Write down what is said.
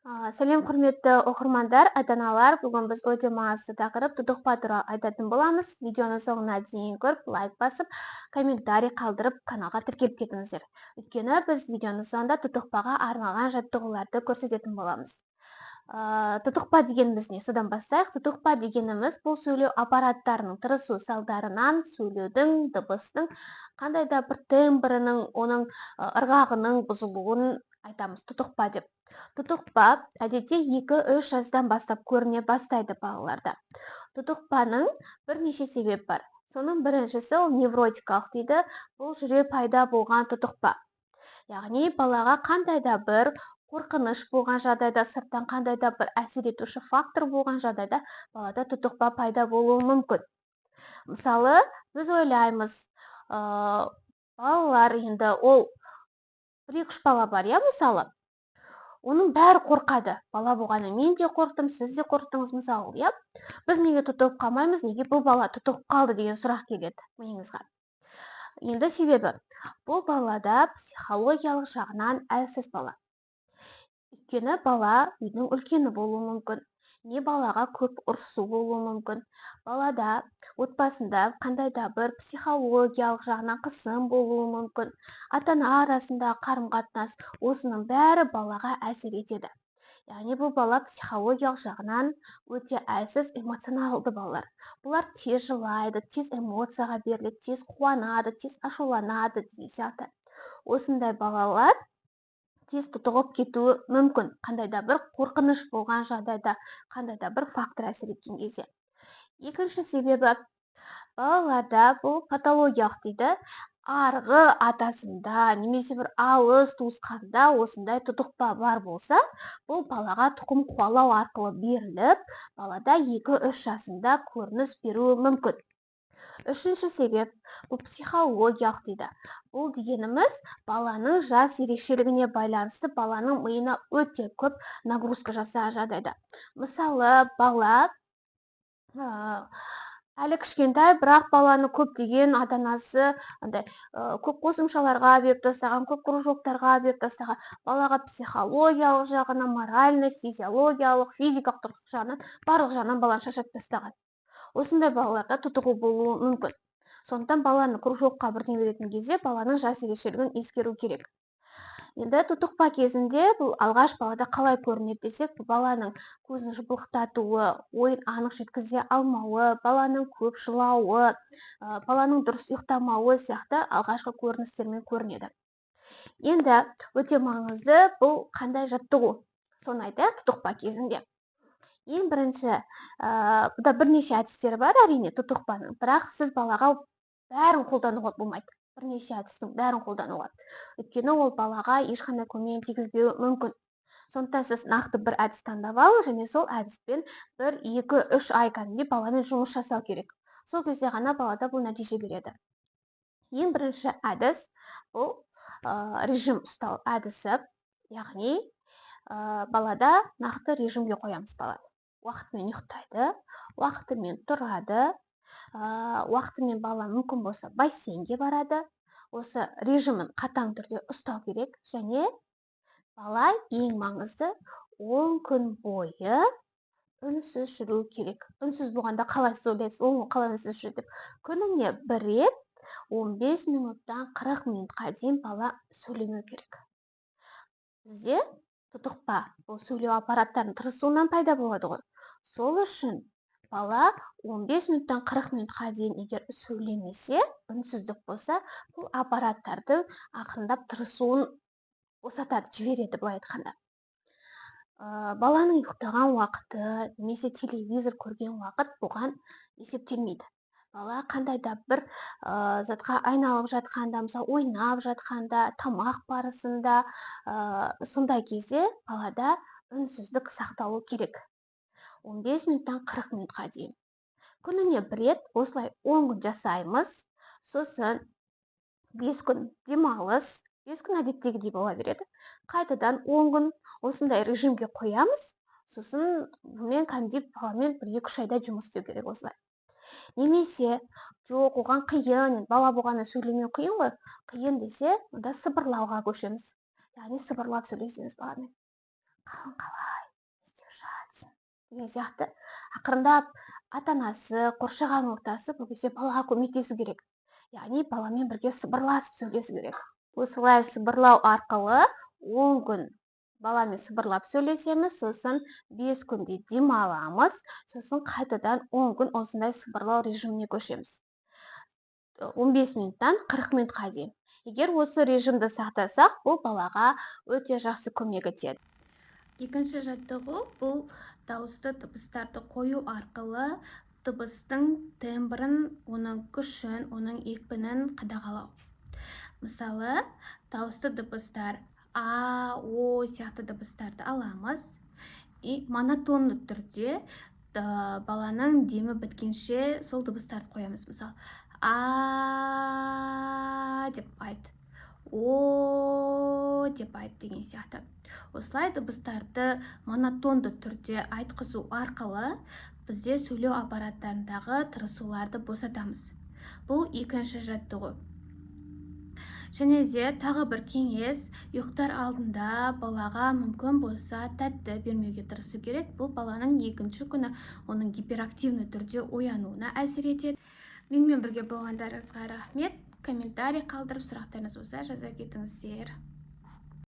Сәлем, құрметті оқырмандар, ата-аналар! Бүгін біз өте маңызды тақырып, тұтықпа туралы айтатын боламыз. Видеоны соңына дейін көріп, лайк басып, комментарий қалдырып, каналға тіркеліп кетіңіздер. Өйткені біз видеоның соңында тұтықпаға арналған жаттығуларды көрсететін боламыз. Тұтықпа дегеніміз не? Содан бастайық. Тұтықпа дегеніміз бұл сөйлеу аппараттарының тырысу салдарынан сөйлеудің, дыбыстың қандай да бір тембрінің, оның ырғағының бұзылуын айтамыз тұтықпа деп. Тұтықпа әдетте 2-3 жастан бастап көріне бастайды балаларда. Тұтықпаның бірнеше себебі бар. Соның біріншісі ол невротикалық дейді. Бұл жүре пайда болған тұтықпа. Яғни балаға қандай да бір қорқыныш болған жағдайда, сырттан қандай да бір әсер етуші фактор болған жағдайда балада тұтықпа пайда болуы мүмкін. Мысалы, біз ойлаймыз, балалар енді ол 1-2-3 бала бар, иә, мысалы, оның бәрі қорқады. Бала болғаннан мен де қорықтым, сіз де қорықтыңыз, мысалы, иә. Біз неге тұтығып қалмаймыз, неге бұл бала тұтығып қалды деген сұрақ келеді миыңызға. Енді себебі бұл балада психологиялық жағынан әлсіз бала. Өйткені бала үйдің үлкені болуы мүмкін, не балаға көп ұрсу болуы мүмкін. Балада отбасында қандай да бір психологиялық жағынан қысым болуы мүмкін. Ата-ана арасындағы қарым-қатынас, осының бәрі балаға әсер етеді. Яғни бұл бала психологиялық жағынан өте әлсіз, эмоционалды балалар. Бұлар тез жылайды, тез эмоцияға беріледі, тез қуанады, тез ашуланады деген сияқты. Осындай балалар тез тұтығып кетуі мүмкін, қандай да бір қорқыныш болған жағдайда, қандай да бір фактор әсер еткен кезде. Екінші себебі балаларда бұл патологиялық дейді. Арғы атасында немесе бір алыс туысқанда осындай тұтықпа бар болса, бұл балаға тұқым қуалау арқылы беріліп, балада 2-3 жасында көрініс беруі мүмкін. Үшінші себеп бұл психологиялық дейді. Бұл дегеніміз баланың жас ерекшелігіне байланысты баланың миына өте көп нагрузка жасаған жағдайда. Мысалы, бала әлі кішкентай, бірақ баланы көптеген ата-анасы андай көп қосымшаларға беріп тастаған, көп кружоктарға беріп тастаған. Балаға психологиялық жағынан, моральный, физиологиялық, физикалық жағынан, барлық жағынан баланы шаршатып тастаған. Осындай балаларда тұтығу болуы мүмкін. Сондықтан баланы кружокқа бірдеңе беретін кезде баланың жас ерекшелігін ескеру керек. Енді тұтықпа кезінде бұл алғаш балада қалай көрінеді десек, бұл баланың көзін жыпылықтатуы, ойын анық жеткізе алмауы, баланың көп жылауы, баланың дұрыс ұйықтамауы сияқты алғашқы көріністермен көрінеді. Енді өте маңызды бұл қандай жаттығу? Соны айтайық тұтықпа кезінде. Ең бірінші, бұда бірнеше әдістері бар әрине тұтықпаның, бірақ сіз балаға бәрін қолдануға болмайды. Бірнеше әдістің бәрін қолдануға. Өйткені ол балаға ешқандай көмегін тигізбеуі мүмкін. Сондықтан сіз нақты бір әдіс таңдап алыңыз және сол әдіспен 1, 2, 3 ай кәдімгідей баламен жұмыс жасау керек. Сол кезде ғана балада бұл нәтиже береді. Ең бірінші әдіс бұл режим ұстау әдісі, яғни балада нақты режимге қоямыз баланы. Уақытымен ұйықтайды, уақытымен тұрады, уақытымен бала мүмкін болса бассейнге барады. Осы режимін қатаң түрде ұстау керек және бала ең маңызды 10 күн бойы үнсіз жүру керек. Үнсіз болғанда қалай сіз ойлайсыз, 10 күн қалай үнсіз жүреді деп. Күніне бір рет 15 минуттан 40 минутқа дейін бала сөйлемеу керек. Бізде тұтықпа бұл сөйлеу аппараттарының тырысуынан пайда болады ғой. Сол үшін бала 15 минуттан 40 минутқа дейін егер сөйлемесе, үнсіздік болса, бұл аппараттардың ақырындап тырысуын босатады, жібереді былай айтқанда. Баланың ұйықтаған уақыты немесе телевизор көрген уақыт бұған есептелмейді. Бала қандай да бір затқа айналып жатқанда, мысалы ойнап жатқанда, тамақ барысында, сондай кезде балада үнсіздік сақталу керек. 15 минуттан 40 минутқа дейін. Күніне бір рет осылай 10 күн жасаймыз. Сосын 5 күн демалыс, 5 күн әдеттегідей бола береді. Қайтадан 10 күн осындай режимге қоямыз. Сосын бұнымен кәдімгідей баламен бір 2-3 айда жұмыс істеу керек осылай. Немесе жоқ, оған қиын, енді бала болғаннан сөйлемеу қиын ғой. Қиын десе, онда сыбырлауға көшеміз. Яғни сыбырлап сөйлесеміз баламен. Қалың қалай? Деген сияқты. Ақырындап ата анасы, қоршаған ортасы бұл кезде балаға көмектесу керек, яғни баламен бірге сыбырласып сөйлесу керек. Осылай сыбырлау арқылы 10 күн баламен сыбырлап сөйлесеміз, сосын 5 күнде демаламыз, сосын қайтадан 10 күн осындай сыбырлау режиміне көшеміз, 15 минуттан 40 минутқа дейін. Егер осы режимді сақтасақ, бұл балаға өте жақсы көмегі тиеді. Екінші жаттығу: бұл дауысты дыбыстарды қою арқылы дыбыстың тембрін, оның күшін, оның екпінін қадағалау. Мысалы, дауысты дыбыстар а, о сияқты дыбыстарды аламыз и монотонды түрде баланың демі біткенше сол дыбыстарды қоямыз. Мысалы, а деп айт, о деп айт деген сияқты. Осылай дыбыстарды монотонды түрде айтқызу арқылы бізде сөйлеу аппараттарындағы тырысуларды босатамыз. Бұл екінші жаттығу. Және де тағы бір кеңес: ұйықтар алдында балаға мүмкін болса тәтті бермеуге тырысу керек. Бұл баланың екінші күні оның гиперактивный түрде оянуына әсер етеді. Менімен бірге болғандарыңызға рахмет. Комментарий қалдырып, сұрақтарыңыз болса, жаза кетіңіздер.